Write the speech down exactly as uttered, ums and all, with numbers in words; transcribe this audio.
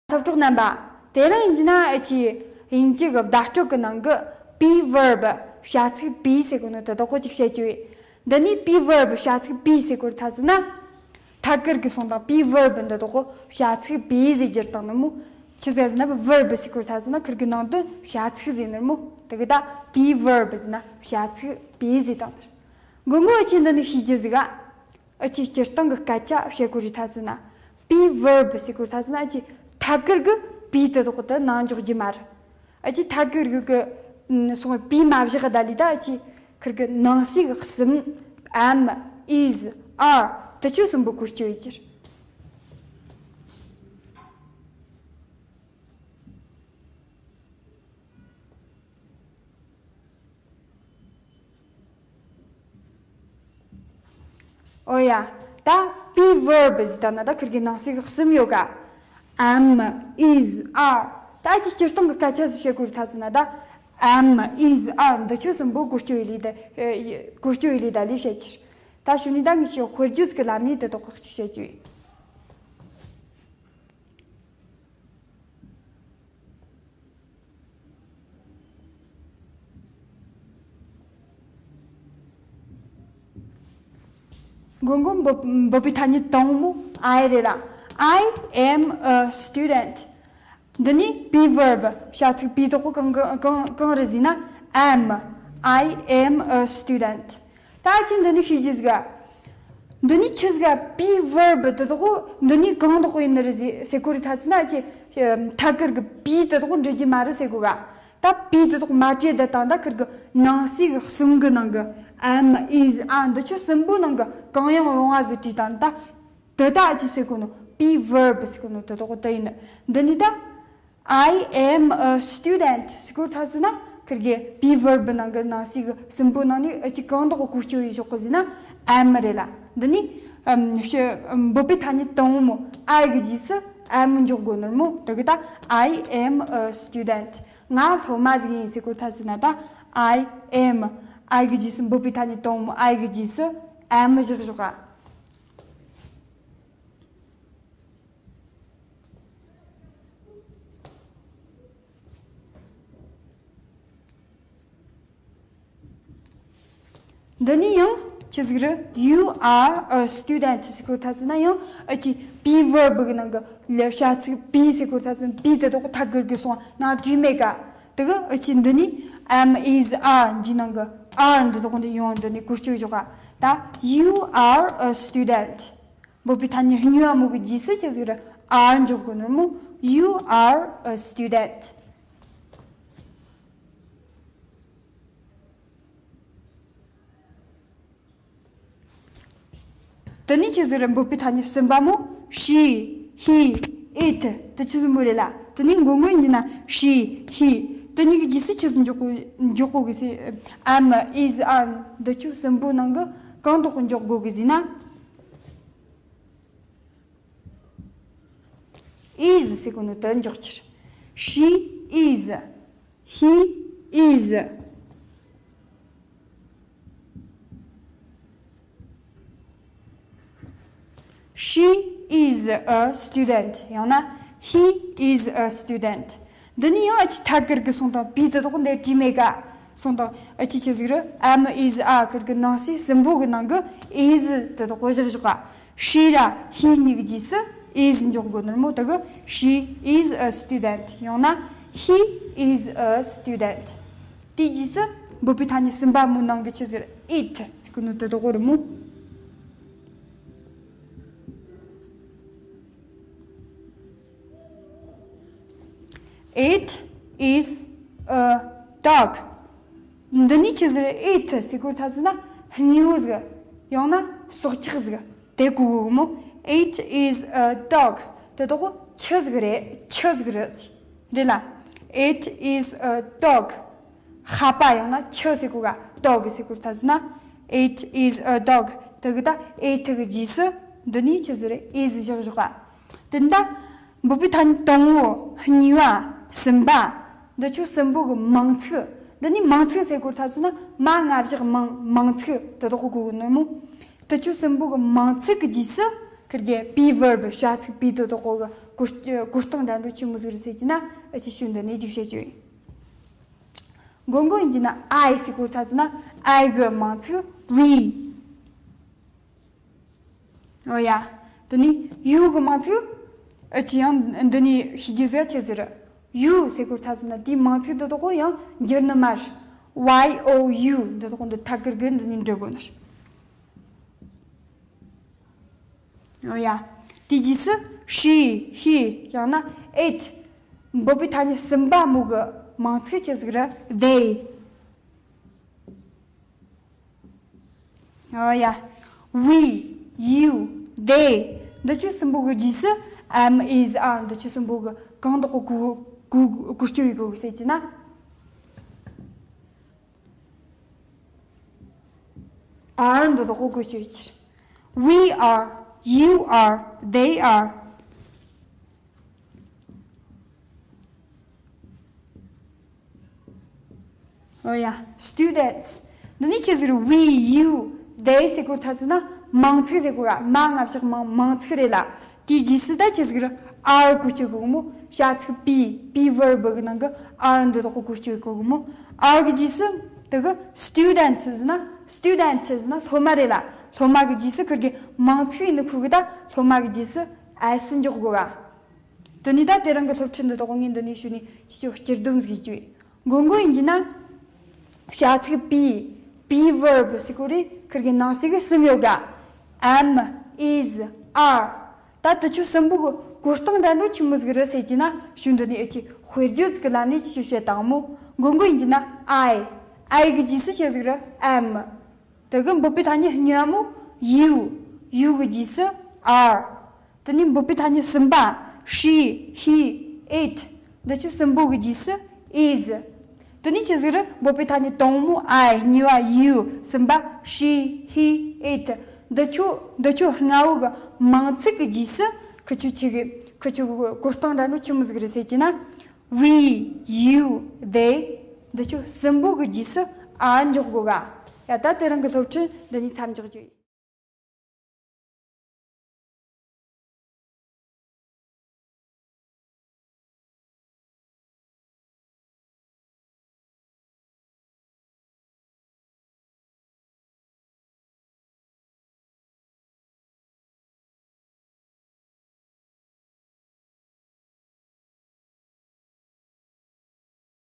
སློབ་གྲོགས་རྣམ་པ། དེ་རིང་ཡིན་གྱི་ན་ཨ་ཆི་དབྱིན་ཇི་གི་བརྡ་སྤྲོད་ཀྱི་ནང་གི་be verb བྱ་ཚིག་be ཟེར་གོ་ནོ་དེ་དག་གོ་ཅིག་བཤད་རྒྱུ་ཡིན། འདི་ནི་be verb བྱ་ཚིག་be ཟེར་གོ་ཐ་སོ་ན། ཐད་ཀར་གྱི་སོང་དང་be verb འདི་དག་གོ་བྱ་ཚིག་be ཟེར་རྒྱུ་དང་ནི་མོ། ཆི་ཟེར་ཟེར་ན་verb ཟེར་གོ་ཐ་སོ་ན་ཁིར་གི་ནང་དོན་བྱ་ཚིག་ཟེར་ནི་མོ། དེ་གི་ད་be verb ཟེར་ན་བྱ་ཚིག་be ཟེར་དང་ནི། མགོ་མགོ་ཨ་ཆི་འདི་ནི་ཤེས་རྒྱུ་ཟིག་ག་ཨ་ཆི་སྤྱིར་བཏང་གི་སྐད་ཆ་བཤད་གོ་རི་ཐ་སོ་ན། be verb ཟེར་གོ་ཐ་སོ་ན་ཨ་ཆི་ཐད་ཀར་གི་be དེ་དག་དེ་ནང་འཇོག་རྒྱུ་མ་རེད། ཨ་ཆི་ཐད་ཀར་གི་གི་སོང་be མ་བཞག་ག་ད་ལི་ད་ཨ་ཆི་ཁིར་གི་ནང་གསེས་གི་གསུམ། am, is, are དེ་ཆོ་གསུམ་པོ་བཀོལ་སྤྱོད་ཡོད་ཀྱི་རེད། ཨོ་ཡ། ད་be verb ཟེར་ད་ན་ད་ཁིར་གི་ནང་གསེས་གསུམ་ཡོད་ག am, is, are ད་ཅི་སྤྱིར་བཏང་གི་སྐད་ཆ་ཟིག་བཤད་གོ་རི་ཐ་སོ་ན་ད་am, is, are འདི་ཆོ་གསུམ་པོ་བཀོལ་སྤྱོད་ཡི་ལི་ད་བཀོལ་སྤྱོད་ཡི་ལི་ད་ལི་བཤད་ཕྱིར། ད་ཞུ་ནི་ད་ངི་ཆོ་དཔེར་བརྗོད་ཀྱི་ལམ་ནས་དེ་དག་ཁག་ཅིག་བཤད་རྒྱུ་ཡིན། མགོ་མགོ་འབོ་འབོད་པའི་ཐ་སྙད་དང་མོ་I རེད་ལ། I am a student འདི་ནི་be verb བྱ་ཚིག་be དག་གང་གང་གང་རེད་ཟེར་ན་am I am a student ད་ཅི་འདི་ནི་ཤེས་རྒྱུ་ཟིག་ག་འདི་ནི་ཆི་ཟིག་ག be verb དེ་དག་འདི་ནི་གང་དག་ཡིན་ནི་རེད་ཟེར་གོ་རི་ཐ་སོ་ན་ཅི་ཐད་ཀར་གི་be དེ་དག་འབྲི་རྒྱུ་མ་རེད་ཟེར་གོ་ག་ད་be དེ་དག་མ་བྲིས་དེ་དང་ད་ཁིར་གི་ནང་གསེས་གི་གསུམ་གི་ནང་གི་am, is, are འདི་ཆོ་གསུམ་པོ་ནང་གི་གང་ཡང་རུང་བ་ཟིག་བྲིས་དང་ད་དེ་ད་ཅི་ཟེར་གོ་ནོ་be verb ཟེར་གོ་ནོ་དེ་དག་དེ་ཡིན་འདི་ནི་ད། I am a student ཟེར་གོ་ཐ་སོ་ན་ཁིར་གི་be verb ནང་གི་ནང་གསེས་གི་གསུམ་པོ་ནང་ནས་ཨ་ཅི་གང་དག་བཀོལ་སྤྱོད་ཡི་ཞོག་གི་ཟེར་ན་am རེད་ལ། འདི་ནི་ཨམ་ཤ་ཨམ་འབོད་པའི་ཐ་སྙད་དང་མོ་I གི་རྗེས་སུ་am འཇོག་དགོས་ནོ་མོ་དེ་གི་ད་I am a student ང་སློབ་མ་ཟིག་ཡིན་ཟེར་གོ་ཐ་སོ་ན་ད་I am I གི་རྗེས་སུ་འབོད་པའི་ཐ་སྙད་དང་མོ་I གི་རྗེས་སུ་am བཞག་ཞོག་ག་འདི་ནི་ཡང་ཆི་ཟིག་རེད། You are a student ཟེར་གོ་ཐ་སོ་ན་ཡང་ཨ་ཅི་be verb གི་ནང་གི་ལས་བྱ་ཚིག་be ཟེར་གོ་ཐ་སོ་ན་be དེ་དག་ཐད་ཀར་གི་སོང་ན་བྲིས་མེད་ག་དེ་གི་ཨ་ཅི་འདི་ནི་am, is, are འདི་ནང་གི་are འདི་དག་འདི་ཡང་འདི་ནི་བཀོལ་སྤྱོད་བཞག་ག་ད་You are a student འབོད་པའི་ཐ་སྙད་གཉིས་པ་མོ་གི་རྗེས་སུ་ཆི་ཟིག་རེད། are འཇོག་དགོས་ནོ་མོ། You are a student དེ་ནི་ཆི་ཟིག་རེད། འབོད་པའི་ཐ་སྙད་གསུམ་པ་མོ། she, he, it དེ་ཆི་ཟིག་མོ་རེད་ལ། དེ་ནི་མགོ་མགོ་ཡིན་ན་she, he དེ་གཉིས་ཀྱི་རྗེས་སུ་ཆི་ཟིག་འཇོག་གོ་འཇོག་གོ་གི་ཟེར། am, is, are འདི་ཆོ་གསུམ་པོ་ནང་གི་གང་དག་འཇོག་དགོས་གི་ཟེར་ན། is ཟེར་གོ་ནོ་དེ་འཇོག་ཕྱིར། She is. He is. She is a student. ཡང་ན་he is a student. འདི་ནི་ཡང་ཨ་ཅི་ཐད་ཀར་གི་སོང་དང་be དེ་དག་འདི་བྲིས་མེད་ག་སོང་དང་ཨ་ཅི་ཆི་ཟིག་རེད། am, is, are ཀར་གི་ནང་གསེས་གསུམ་པོ་གི་ནང་གི་is དེ་དག་གོ་བཞག་བཞག་ག she ར་he གཉིས་ཀྱི་རྗེས་སུ་is འཇོག་དགོས་ནོ་མོ། དེ་གི she is a student ཡང་ན་he is a student དེའི་རྗེས་སུ་འབོད་པའི་ཐ་སྙད་གསུམ་པ་མོ་ནང་གི་ཆི་ཟེར། it ཟེར་གི་ནོ་དེ་དག་གོ་རེད་མོ། It is a dog. འདི་ནི་ཆི་ཟིག་རེད། it ཟེར་གོ་ཐ་ཚུ་ན་སྨྱུ་གུ་ཟིག་ཡང་ན་སྲོག་ཆགས་ཟིག་དེ་གོ་གོ་མོ། It is a dog. དེ་དག་ཆི་ཟིག་རེད། ཆི་ཟིག་རེད། རེད་ལ། It is a dog. ཧ་པ་ཡང་ན་ཆི་ཟེར་གོ་ག dog ཟེར་གོ་ཐ་ཚུ་ན། It is a dog. དེ་གི་ད་it གི་རྗེས་སུ་འདི་ནི་ཆི་ཟིག་རེད། is བཞག་བཞག་ག་དེ་ད་འབོད་པའི་ཐ་སྙད་དང་པོ། གཉིས་པ། གསུམ་པ། འདི་ཆོ་གསུམ་པོ་གི་མིང་ཚིག་འདི་ནི་མིང་ཚིག་ཟེར་གོ་ཐ་ཚུ་ན་མ་ང་བཞག་མིང་མིང་ཚིག་དེ་དག་གོ་གོ་ནོ་མོ། དེ་ཆོ་གསུམ་པོ་གི་མིང་ཚིག་གི་རྗེས་སུ་ཁིར་གི་be verb བྱ་ཚིག་be དེ་དག་གོ་གི་ གོ་གོ་སྟངས་འདྲ་འདྲ་ཆི་མོ་ཟིག་རེད་ཟེར་གྱི་ན། ཨ་ཅེ་ཤུ་འདི་ནས་ཅིག་བཤད་རྒྱུ་ཡིན། མགོ་མགོ་ཡིན་གྱི་ན་I ཟེར་གོ་ཐ་ཚུ་ན་I གི་མང་ཚིག་we། ཨོ་ཡ། དེ་ནས་you གི་མང་ཚིག་ཨ་ཅེ་ཡང་འདི་ནས་ཤི་རྒྱུ་ཟེར་ཆི་ཟེར། You ཟེར་གོ་ཐ་ཚུ་ན་དེའི་མང་ཚིག་འདི་དག་གོ་ཡང་འགྱུར་ནི་མ་རེད། Y O U འདི་དག་འདི་ཐ་གིར་གི་འདི་ནས་འབྲི་དགོས་ནི་རེད། ཨོ་ཡ། དེའི་རྗེས་སུ་she, he ཡང་ན་it འབོད་པའི་ཐ་སྙད་གསུམ་པ་མོ་གི་མང་ཚིག་ཆི་ཟིག་རེད། They. ཨོ་ཡ། We, you, they འདི་ཆོ་གསུམ་པོ་གི་རྗེས་སུ་am, is, are འདི་ཆོ་གསུམ་པོ་གི་གང་དག་གི་གོ་གོ་གོ་སྐྱོ་ཡི་གོ་གི་ཟེར་གྱི་ན། Are འདི་དག་གོ་གོ་ཆོད་ཕྱིར། We are, you are, they are. ཨོ་ཡ། Students འདི་ནི་ཆི་ཟིག་རེད། We, you, they ཟེར་གོ་ཐ་ཚུ་ན་མང་ཚིག་ཟེར་གོ་ག་མ་ང་བཞག་མང་མང་ཚིག་རེད་ལ། དེའི་རྗེས་སུ་ད་ཆི་ཟིག་རེད། Are གོ་ཆོད་གོ་གི་མོ། བྱ་ཚིག་be, be verb གི་ནང་གི་are འདི་དག་གོ་གོ་ཆོད་གོ་གི་མོ། Are གི་རྗེས་སུ་དེ་གི་students ཟེར་ན་student ཟེར་ན་སློབ་མ་རེད་ལ། སློབ་མ་གི་རྗེས་སུ་ཁིར་གི་མང་ཚིག་ཡིན་ནི་ཁུ་གི་ད་སློབ་མ་གི་རྗེས་སུ་s འཇོག་དགོས་ག་དེ་ནི་ད་དེ་རིང་གི་སློབ་ཁྲིད་འདི་དག་ངས་འདི་ནས་ཞུ་ནས་ཅི་ཅོ་སྤྱིར་སྡོམ་ཟིག་བཅོས། མགོ་མགོ་ཡིན་གྱི་ན། བྱ་ཚིག་be, be verb ཟེར་གོ་རེ་ཁིར་གི་ནང་གསེས་གི་གསུམ་ཡོད་ག am, is, are ད་དེ་ཆོ་གསུམ་པོ་གི་གོ་སྟངས་འདྲ་འདྲ་ཆི་མོ་ཟིག་རེད་ཟེར་གྱི་ན་ཞུ་འདི་ནས་ཨེ་ཅི་དཔེར་བརྗོད་ཟིག་གི་ལམ་ནས་ཅི་ཞུ་བཤད་དང་མོ། མགོ་མགོ་ཡིན་གྱི་ན་I, I གི་རྗེས་སུ་ཆི་ཟིག་རེད། Am དེ་གི་འབོད་པའི་ཐ་སྙད་གཉིས་པ་མོ། You, you གི་རྗེས་སུ་are དེ་ནས་འབོད་པའི་ཐ་སྙད་གསུམ་པ། She, he, it འདི་ཆོ་གསུམ་པོ་གི་རྗེས་སུ་is དེ་ནས་ཆི་ཟིག་རེད། འབོད་པའི་ཐ་སྙད་དང་པོ་མོ་I གཉིས་པ་you གསུམ་པ་she, he, it འདི་ཆོ་འདི་ཆོ་ལྔ་བོ་གི་མང་ཚིག་གི་རྗེས་སུ་ཁི་ཆོ་ཆི་གི་ཁི་ཆོ་གི་གོ་སྟངས་འདྲ་འདྲ་ཆི་མོ་ཟིག་རེད་ཟེར་གྱི་ན། We, you, they འདི་ཆོ་གསུམ་པོ་གི་རྗེས་སུ་are འཇོག་དགོས་ག་ཡ་ད་དེ་རིང་གི་སློབ་ཁྲིད་འདི་ནས་མཚམས་འཇོག་རྒྱུ་ཡིན།